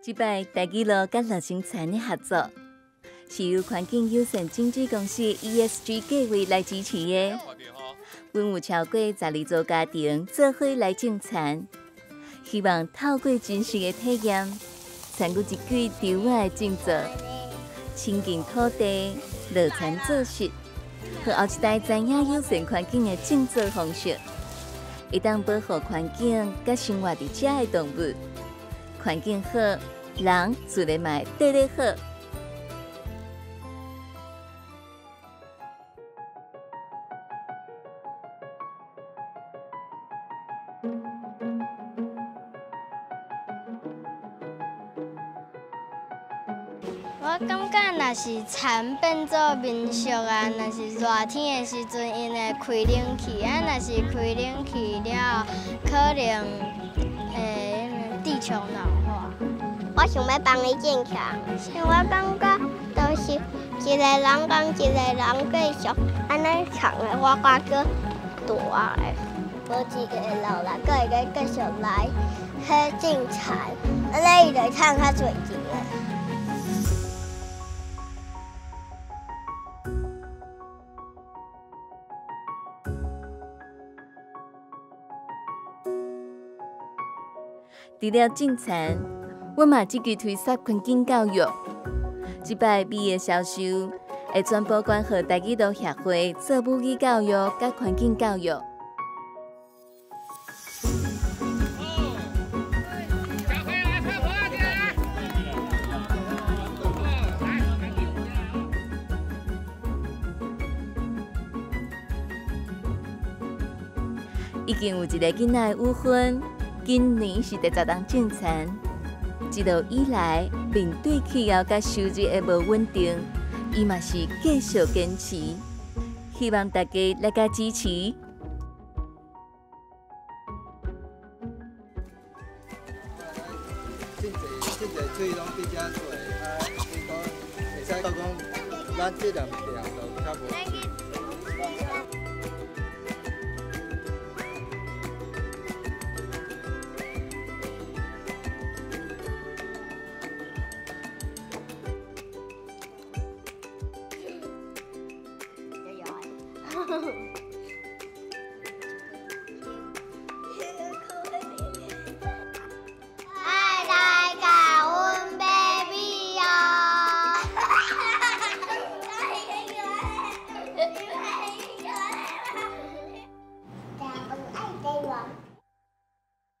這擺大吉路佮樂生田的合作，是由環境友善種子公司 ESG 計劃來支持的。阮有超過12組家庭做伙來種田，希望透過真實的體驗，參與一季稻仔的種作，親近土地，落田做實，予後一代知影友善環境的種作方式，會當保護環境佮生活佇遮的動物。環境好，人自然嘛會綴咧好。我感覺，若是田變做民宿啊，若是熱天的時陣，𪜶會開冷氣啊，若是開冷氣了，可能會地球暖化。我想欲幫伊種田，我感覺就是一個人佇一個人繼續按呢種的，我感覺大的，無一個老人，閣會閣繼續來彼種田，按呢伊就會趁較濟錢的。除了種田，我嘛積極推捒環境教育。這擺米的銷售會全部捐予大吉路協會做母語教育佮環境教育。已經有一个囡仔的舞婚，今年是第十冬種田。一路以來，面對氣候佮收入的無穩定，伊嘛是繼續堅持。希望大家來共支持。真濟真濟水攏佇遮做，啊，你講會使講講，咱這兩條就較無。